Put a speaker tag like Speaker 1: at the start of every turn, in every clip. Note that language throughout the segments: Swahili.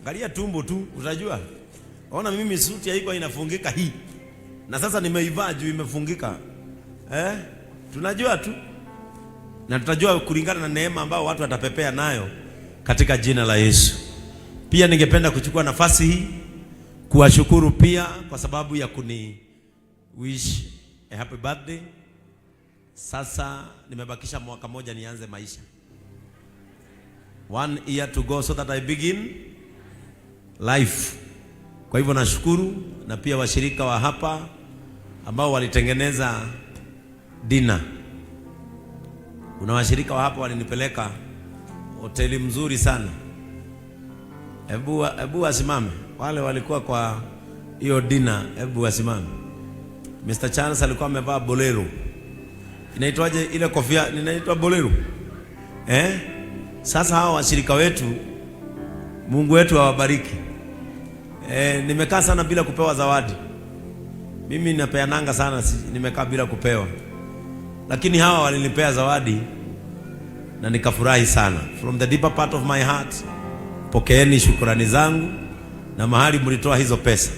Speaker 1: Angalia tumbo tu, utajua. Ona mimi suti haikuwa inafungika hii, na sasa nimeivaa juu imefungika. Eh? Tunajua tu na tutajua kulingana na neema ambayo watu watapepea nayo katika jina la Yesu. Pia ningependa kuchukua nafasi hii kuwashukuru pia kwa sababu ya kuni wish a happy birthday. Sasa nimebakisha mwaka moja nianze maisha. One year to go so that I begin life. Kwa hivyo nashukuru na pia washirika wa hapa ambao walitengeneza dinner. Kuna washirika wa hapa walinipeleka hoteli mzuri sana. Hebu wasimame wale walikuwa kwa hiyo dinner, hebu wasimame. Mr. Charles alikuwa amevaa bolero. Inaitwaje ile kofia? Inaitwa bolero. Eh? Sasa hawa washirika wetu, Mungu wetu awabariki. Nimekaa sana bila kupewa zawadi. Mimi napeananga sana, nimekaa bila kupewa, lakini hawa walinipea zawadi na nikafurahi sana. From the deeper part of my heart, pokeeni shukurani zangu, na mahali mlitoa hizo pesa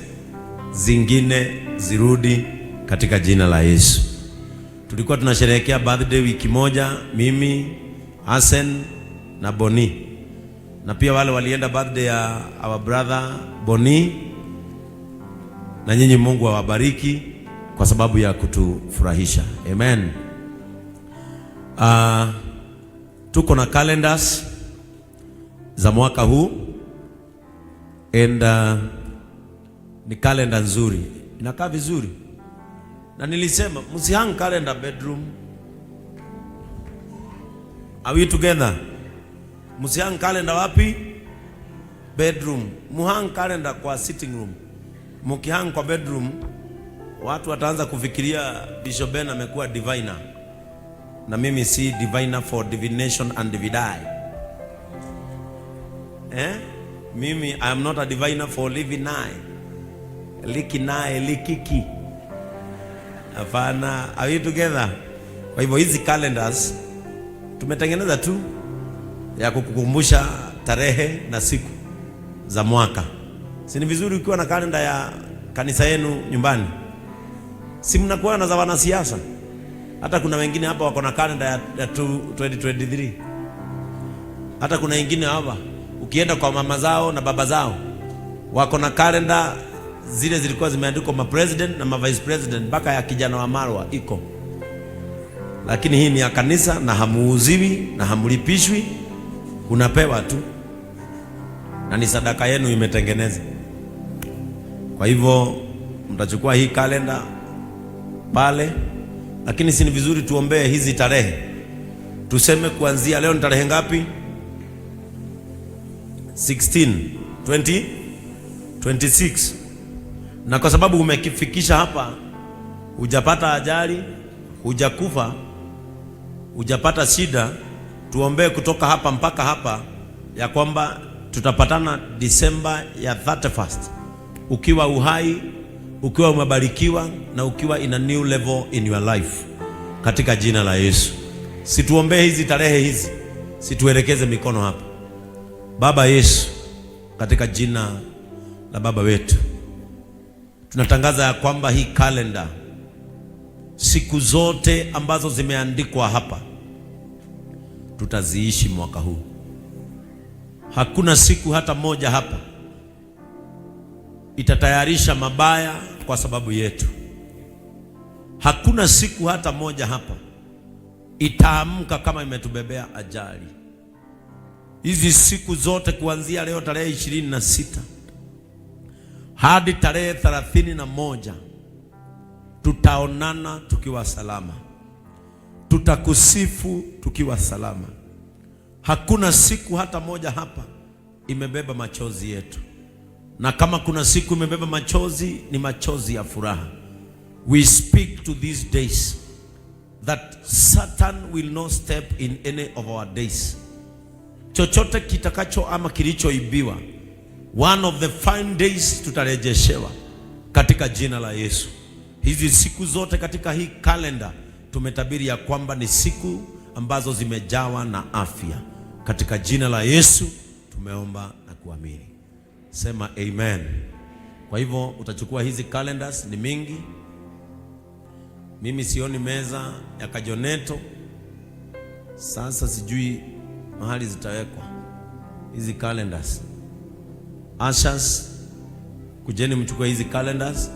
Speaker 1: zingine zirudi katika jina la Yesu. Tulikuwa tunasherehekea birthday wiki moja, mimi, Hasen na Boni, na pia wale walienda birthday ya our brother Boni, na nyinyi Mungu awabariki kwa sababu ya kutufurahisha. Amen. Tuko na calendars za mwaka huu and ni calendar nzuri, inakaa vizuri, na nilisema msihang calendar bedroom. Are we together? Msihang calendar wapi? Bedroom. Muhang calendar kwa sitting room. Mukihang kwa bedroom, watu wataanza kufikiria Bishop Ben amekuwa diviner, na mimi si diviner for divination and dividai. Eh? Mimi I am not a diviner for living nine. Liki nae likiki. Hapana, are we together? Kwa hivyo hizi calendars tumetengeneza tu ya kukukumbusha tarehe na siku za mwaka. Si ni vizuri ukiwa na kalenda ya kanisa yenu nyumbani? Si mnakuwa na za wanasiasa? Hata kuna wengine hapa wako na kalenda ya 2023. Hata kuna wengine hapa ukienda kwa mama zao na baba zao wako na kalenda zile zilikuwa zimeandikwa ma president na ma vice president mpaka ya kijana wa Marwa iko, lakini hii ni ya kanisa na hamuuziwi na hamlipishwi, unapewa tu na ni sadaka yenu imetengeneza. Kwa hivyo mtachukua hii kalenda pale, lakini si ni vizuri tuombee hizi tarehe, tuseme kuanzia leo ni tarehe ngapi? 16 20 26 na kwa sababu umekifikisha hapa, hujapata ajali, hujakufa, hujapata shida, tuombee kutoka hapa mpaka hapa ya kwamba tutapatana Disemba ya 31st ukiwa uhai, ukiwa umebarikiwa na ukiwa in a new level in your life, katika jina la Yesu. Situombee hizi tarehe hizi, situelekeze mikono hapa. Baba Yesu, katika jina la Baba wetu tunatangaza ya kwamba hii kalenda, siku zote ambazo zimeandikwa hapa tutaziishi mwaka huu. Hakuna siku hata moja hapa itatayarisha mabaya kwa sababu yetu. Hakuna siku hata moja hapa itaamka kama imetubebea ajali. Hizi siku zote kuanzia leo tarehe 26 hadi tarehe 31 tutaonana tukiwa salama, tutakusifu tukiwa salama. Hakuna siku hata moja hapa imebeba machozi yetu, na kama kuna siku imebeba machozi ni machozi ya furaha. We speak to these days that Satan will not step in any of our days. Chochote kitakacho ama kilichoibiwa, one of the fine days tutarejeshewa katika jina la Yesu. Hizi siku zote katika hii kalenda tumetabiri ya kwamba ni siku ambazo zimejawa na afya. Katika jina la Yesu tumeomba na kuamini. Sema amen. Kwa hivyo utachukua hizi calendars, ni mingi. Mimi sioni meza ya Kajoneto. Sasa sijui mahali zitawekwa hizi calendars. Ushers, kujeni mchukue hizi calendars,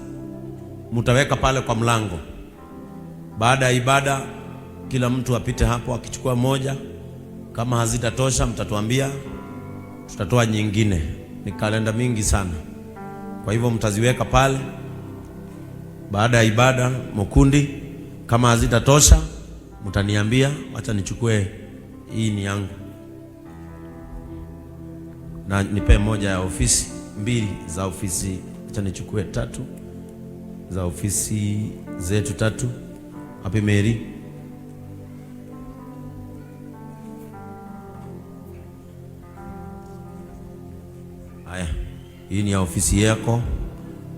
Speaker 1: mutaweka pale kwa mlango. Baada ya ibada, kila mtu apite hapo akichukua moja. Kama hazitatosha mtatuambia, tutatoa nyingine. Ni kalenda mingi sana, kwa hivyo mtaziweka pale. Baada ya ibada mkundi, kama hazitatosha mtaniambia, wacha nichukue hii ni yangu, na nipe moja ya ofisi, mbili za ofisi, acha nichukue tatu za ofisi zetu tatu. Happy Mary. Haya, hii ni ya ofisi yako,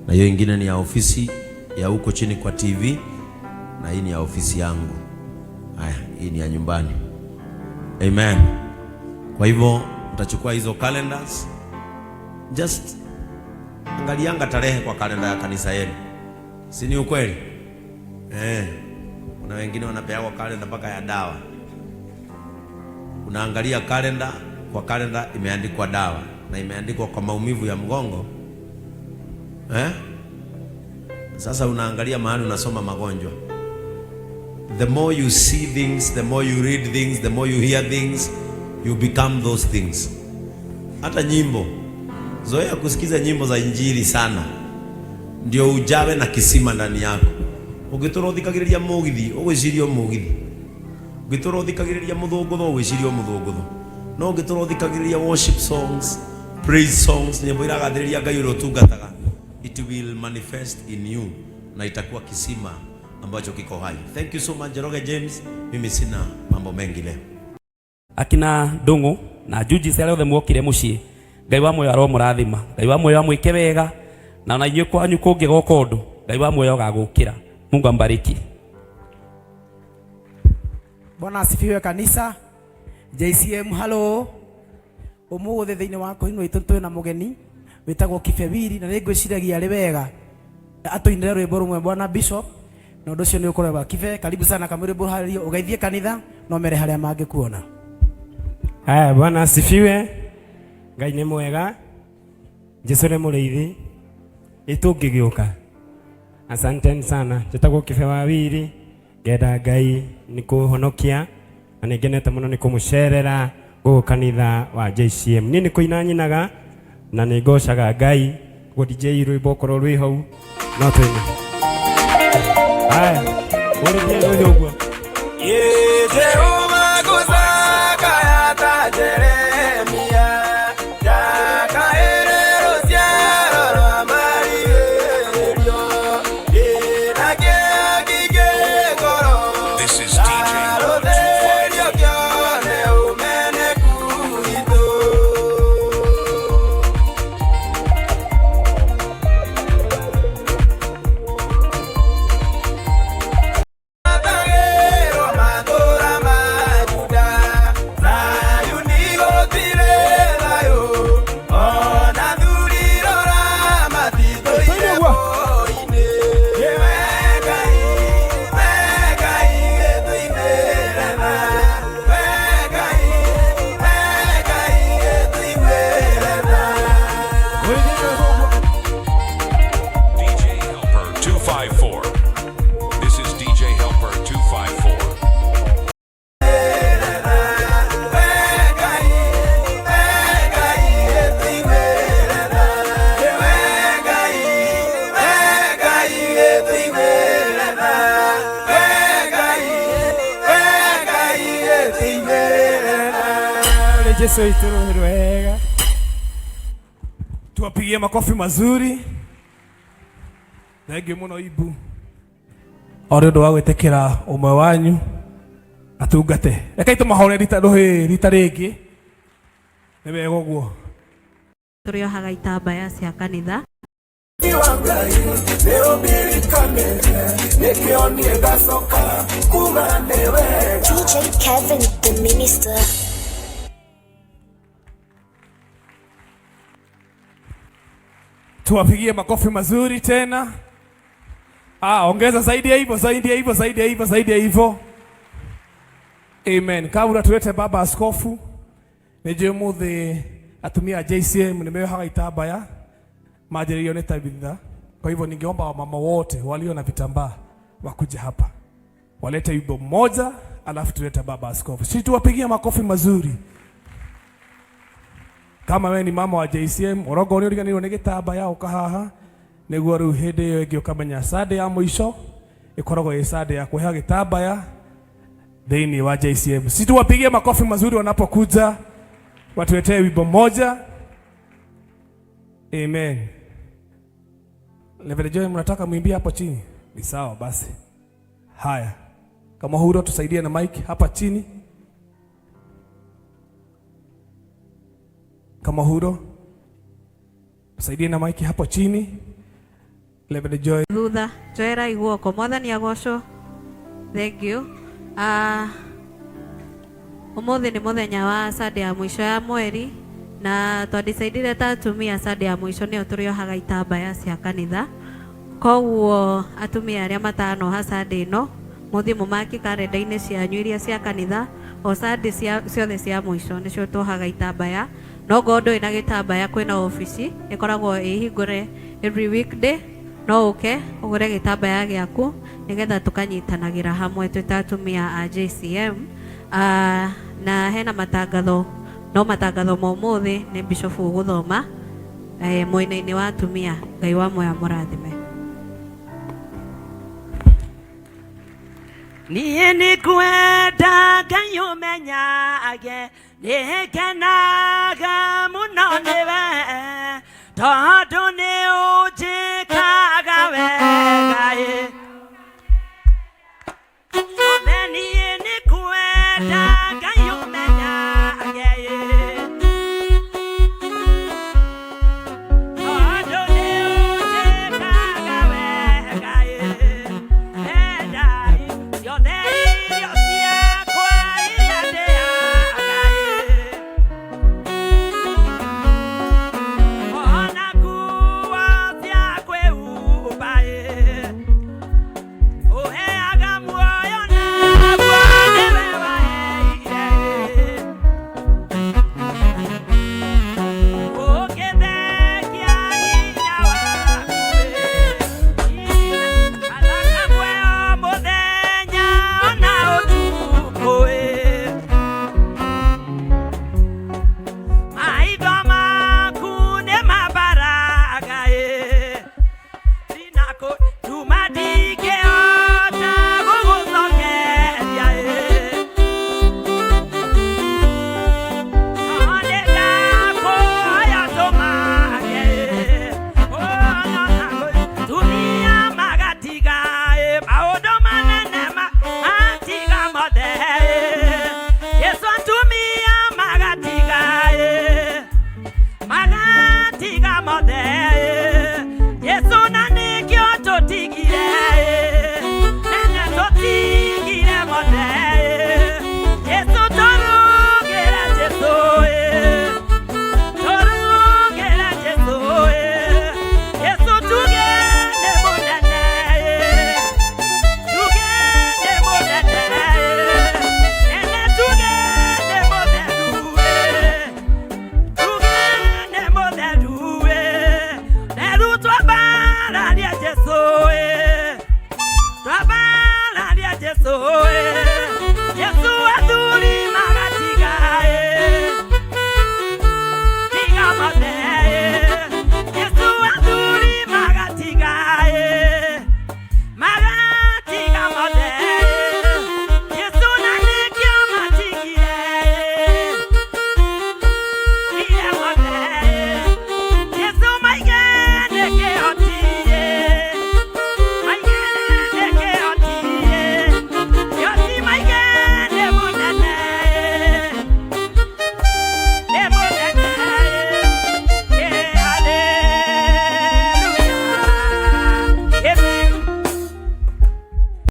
Speaker 1: na hiyo ingine ni ya ofisi ya huko chini kwa TV, na hii ni ya ofisi yangu. Haya, hii ni ya nyumbani. Amen. Kwa hivyo mtachukua hizo calendars, just angalianga tarehe kwa kalenda ya kanisa yenu, si ni ukweli? Kuna wengine wanapewa kalenda mpaka ya dawa. Unaangalia kalenda, kwa kalenda imeandikwa dawa na imeandikwa kwa maumivu ya mgongo. Sasa unaangalia mahali unasoma magonjwa. The more you see things, the more you read things, the more you hear things, you become those things. Hata nyimbo, zoea kusikiza nyimbo za Injili sana, ndio ujawe na kisima ndani yako. Ũngĩtũra ũthikagĩrĩria mũgithi, ũgwĩciria mũgithi. Ũngĩtũra ũthikagĩrĩria mũthũngũtho, ũgwĩciria mũthũngũtho. No ũngĩtũra ũthikagĩrĩria worship songs, praise songs, nyĩmbo iragathĩrĩria Ngai ũrĩa ũtungataga, it will manifest in you na itakuwa kisima ambacho kiko hai. Thank you so much, Njoroge James. Mimi sina mambo mengi leo.
Speaker 2: Akina Ndung'u na Juji arĩa othe mwokire mũciĩ, Ngai wa muoyo aromũrathima, Ngai wa muoyo amwĩke wega, na ona inyuĩ kwanyu kũngĩgoka ũndũ, Ngai wa muoyo agagũkĩra. Mungu ambariki.
Speaker 3: Bwana asifiwe kanisa. JCM hello. Umuthi thiini wa koinwo itu twina mugeni witagwo Kibewiri, na nĩngwĩciragia arĩ wega atũinĩre rwĩmbo rũmwe bwana Bishop, na ũndũ ũcio nĩ ũkorwo Kibe. Karibu sana kamwĩrĩ rwĩmbo ũgeithie kanitha no mere harĩa mangĩkuona.
Speaker 4: Haya, Bwana asifiwe. Ngai nĩ mwega, Jesu nĩ mũrĩithi, ĩtũngĩgĩũka. Asanteni sana. Njĩtagwo Kibe wa Wiri, ngenda Ngai nĩ kũhonokia na nĩ ngenete mũno nĩ kũmũcerera gũkũ kanitha wa JCM. Niĩ nĩ kũina nyinaga na nĩ ngocaga Ngai, koguo DJ rwĩmbo okorwo rwĩ hau no tũine. Haya, ũrĩthie rwĩ ũguo.
Speaker 5: Jehova gũcakaya ta Jeremia, ndakaĩre rũciaro rwa marigĩrĩrio, ndĩna kĩeha kĩingĩ ngoro,
Speaker 6: This is DJ
Speaker 5: ndarũthĩrio kĩone ũmeneku witũ. Matagĩrwo matũũra ma Juda, Zayuni gũtirĩ thayũ, ona thuri rora matitũire bũi-inĩ. We Ngai, we Ngai gĩtũiguĩre tha, we Ngai, we Ngai gĩtũiguĩre tha.
Speaker 6: DJ Helper 254. This is DJ Helper 254.
Speaker 5: We Ngai, we Ngai gĩtũiguĩre tha, we Ngai, we Ngai gĩtũiguĩre tha, we Ngai, we Ngai gĩtũiguĩre tha.
Speaker 4: Nĩ Jesu witũ rũĩ rwega.
Speaker 7: Tuwapigie makofi mazuri. Thengiũ mũno Ibu o nĩ ũndũ wa gwĩtĩkĩra ũmwe wanyu atungate. Rekei tũmahũre rita rũhĩ rita rĩngĩ, nĩ wega ũguo.
Speaker 8: Tũrĩohaga itambaya cia kanitha.
Speaker 5: Wa Ngai nĩ ũmbirikane, nĩkĩo niĩ ngacoka kuga nĩ wega.
Speaker 9: DJ Kevin, the minister.
Speaker 7: Tuwapigie makofi mazuri tena. Ah, ongeza zaidi ya hivyo, zaidi ya hivyo, zaidi ya hivyo, zaidi ya hivyo. Amen. Kabla tulete baba askofu, nĩnjũĩ mũthĩ atumia a JCM nĩmeohaga itambaya manjĩrĩirio nĩ Tabitha. Kwa hivyo ningeomba wamama wote walio na vitambaa wakuje hapa, walete wimbo mmoja, alafu tulete baba askofu. Si tuwapigie makofi mazuri. Kama we ni mama wa JCM orogo nĩ ũriganĩirwo nĩ gĩtambaya ũka haha nĩguo rĩu hĩndĩ ĩyo ĩngĩ ũkamenya Sunday ya mũico ĩkoragwo ĩ Sunday ya kuoha gĩtambaya thĩinĩ wa JCM. Si tuwapigie makofi mazuri wanapokuja watuletee wimbo mmoja. Amen. Reverend Joy, mnataka mwimbie hapo chini? Ni sawa basi. Haya, kama huro tusaidie na mic hapa chini. Kama huro tusaidie na mic hapo chini. Reverend Joy.
Speaker 8: Thutha njoerai guoko, Mwathani agocwo. Thank you. Umuthi ni muthenya wa Sunday ya mwisho ya mweri, na twandicaidire ta atumia Sunday ya mwisho niyo turiohaga itambaya cia kanitha. Koguo atumia aria matanoha Sunday ino muthie mumaki karenda-inĩ cianyu iria cia kanitha, o Sunday ciothe cia mwisho nicio tuohaga itambaya. No ngorwo ndũrĩ na gĩtambaya, kwĩna obici ĩkoragwo ĩhingũre every weekday, no ũke ũgũre gĩtambaya gĩaku nĩgetha tũkanyitanagĩra hamwe twĩ ta atumia a JCM. Na hena matangatho, no matangatho ma ũmũthĩ nĩ Bishop ũgũthoma mwena-inĩ wa atumia. Ngai wa muoyo amũrathime.
Speaker 9: Niĩ nĩngwenda Ngai ũmenyage nĩngenaga mũno nĩwe, tondũ nĩ ũnjĩkaga wega ĩ. Othe niĩ nĩngwenda Ngai ũmenyage ĩ, tondũ nĩ ũnjĩkaga wega ĩ. Endai ciothe irio ciakwa iria ndĩaga ĩ, ona nguo cia kwĩhumba ĩ, ũheaga muoyo naguo nĩwe waheire ĩ. Ũngĩthengia hinya waku ĩ, athaka muoyo mũthenya ona ũtukũ ĩ. Maitho maku nĩ mambaraga ĩ, ndinakũtuma ndingĩhota gũgũcokeria ĩ. No nĩndakũhoya ndũmage ĩ, tumia magatiga ĩ, maũndũ manene matiga mothe ĩ. Jesũ atumia magatiga ĩ, magatiga mothe.